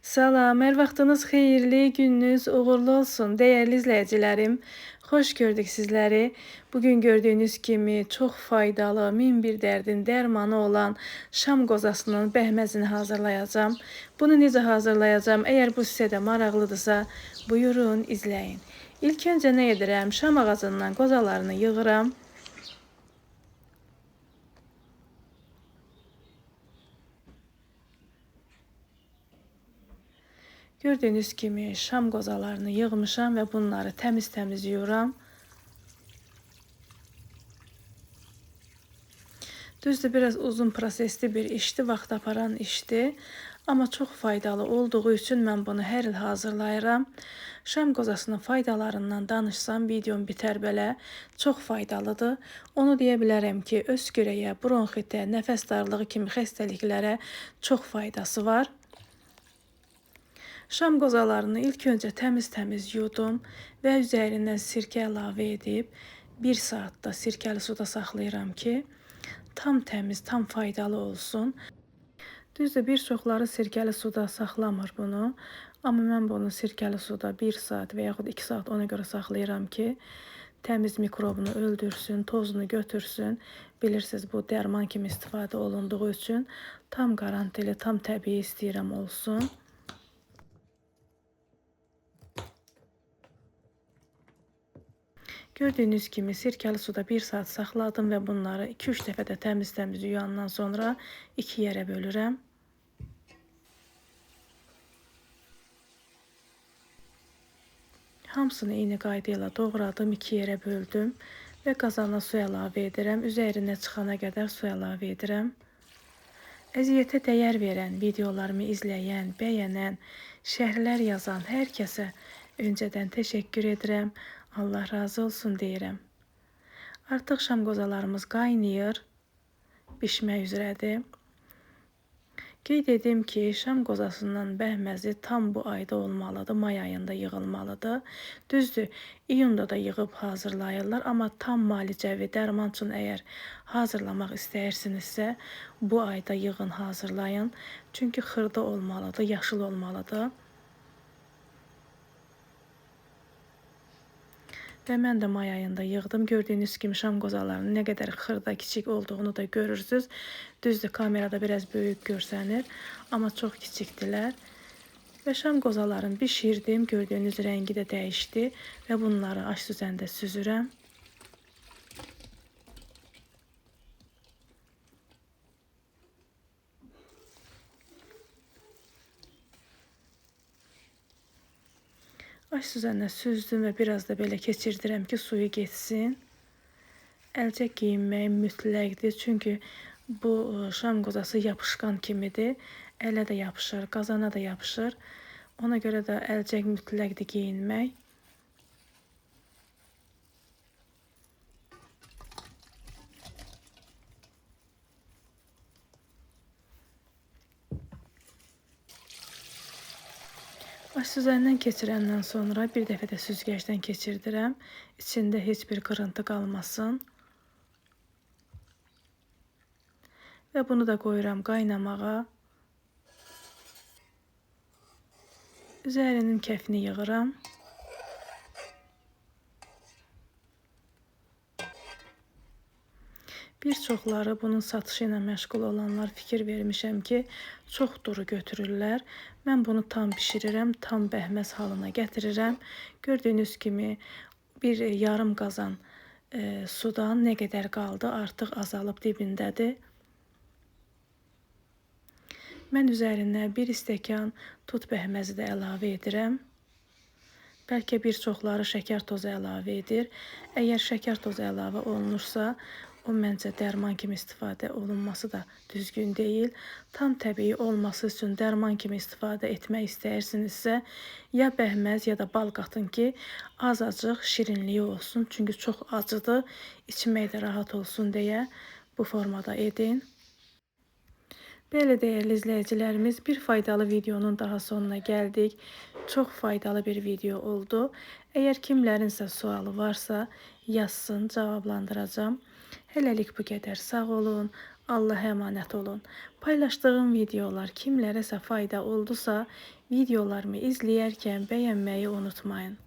Salam, hər vaxtınız xeyirli, gününüz uğurlu olsun dəyərli izləyicilərim. Xoş gördük sizləri. Bugün gördüyünüz kimi çox faydalı, min bir dərdin dərmanı olan şam qozasının bəhməzini hazırlayacağam. Bunu necə hazırlayacağam? Əgər bu sizə də maraqlıdırsa, buyurun izləyin. İlk öncə nə edirəm? Şam ağacından qozalarını yığıram. Gördüyünüz kimi şam qozalarını yığmışam və bunları təmiz-təmiz yuyuram. Düzdür, biraz uzun prosesli bir işdir, vaxt aparan işdir. Amma çox faydalı olduğu üçün mən bunu hər il hazırlayıram. Şam qozasının faydalarından danışsam videom bitər belə. Çox faydalıdır. Onu deyə bilərəm ki, öskürəyə, bronxitə, nəfəs darlığı kimi xəstəliklərə çox faydası var. Şam qozalarını ilk öncə təmiz-təmiz yudum və üzərindən sirkə əlavə edib 1 saatda sirkəli suda saxlayıram ki, tam təmiz, tam faydalı olsun. Düzdür, bir çoxları sirkəli suda saxlamır bunu, amma mən bunu sirkəli suda 1 saat və yaxud 2 saat ona görə saxlayıram ki, təmiz mikrobunu öldürsün, tozunu götürsün. Bilirsiniz, bu dərman kimi istifadə olunduğu üçün tam qarantili, tam təbii istəyirəm olsun. Gördüyünüz kimi sirkəli suda 1 saat saxladım və bunları 2-3 dəfə də təmiz-təmiz yuyandan sonra 2 yerə bölürəm. Hamısını eyni qayda ilə doğradım, 2 yerə böldüm və qazana su əlavə edirəm. Üzərinə çıxana qədər su əlavə edirəm. Əziyyətə dəyər verən, videolarımı izləyən, bəyənən, şərhlər yazan hər kəsə öncədən təşəkkür edirəm. Allah razı olsun deyirəm. Artıq şam qozalarımız qaynayır, bişmək üzrədir. Qeyd edim ki, şam qozasından bəhməzi tam bu ayda olmalıdır, may ayında yığılmalıdır. Düzdür, iyunda da yığıb hazırlayırlar, amma tam müalicəvi dərman üçün əgər hazırlamaq istəyirsinizsə, bu ayda yığın, hazırlayın. Çünki xırda olmalıdır, yaşıl olmalıdır. Və mən də may ayında yığdım. Gördüyünüz kimi şam qozalarının nə qədər xırda, kiçik olduğunu da görürsünüz. Düzdür, kamerada biraz böyük görsənir, amma çox kiçikdilər. Və şam qozalarını bişirdim. Gördüyünüz rəngi də dəyişdi və bunları aş süzəndə süzürəm. Aş süzəndən süzdüm və biraz da belə keçirdirəm ki, suyu getsin. Əlcək geyinmək mütləqdir, çünki bu şam qozası yapışqan kimidir. Ələ də yapışır, qazana da yapışır. Ona görə də əlcək mütləqdir geyinmək. Aş süzəndən keçirəndən sonra bir dəfə də süzgəcdən keçirdirəm. İçində heç bir qırıntı qalmasın. Və bunu da qoyuram qaynamağa. Üzərinin kəfini yığıram. Bir çoxları bunun satışı ilə məşğul olanlar fikir vermişəm ki, çox duru götürürlər. Mən bunu tam bişirirəm, tam bəhməz halına gətirirəm. Gördüyünüz kimi bir yarım qazan sudan nə qədər qaldı, artıq azalıb dibindədir. Mən üzərinə bir stəkan tut bəhməzi də əlavə edirəm. Bəlkə bir çoxları şəkər tozu əlavə edir. Əgər şəkər tozu əlavə olunursa, o məncə dərman kimi istifadə olunması da düzgün deyil. Tam təbii olması üçün dərman kimi istifadə etmək istəyirsinizsə, ya bəhməz ya da bal qatın ki, azacıq şirinliyi olsun. Çünki çox acıdır, içmək də rahat olsun deyə bu formada edin. Belə dəyərli izləyicilərimiz, bir faydalı videonun daha sonuna gəldik. Çox faydalı bir video oldu. Əgər kimlərinsə sualı varsa, yazsın, cavablandıracağam. Hələlik bu qədər. Sağ olun. Allaha əmanət olun. Paylaşdığım videolar kimlərəsə fayda oldusa, videolarımı izləyərkən bəyənməyi unutmayın.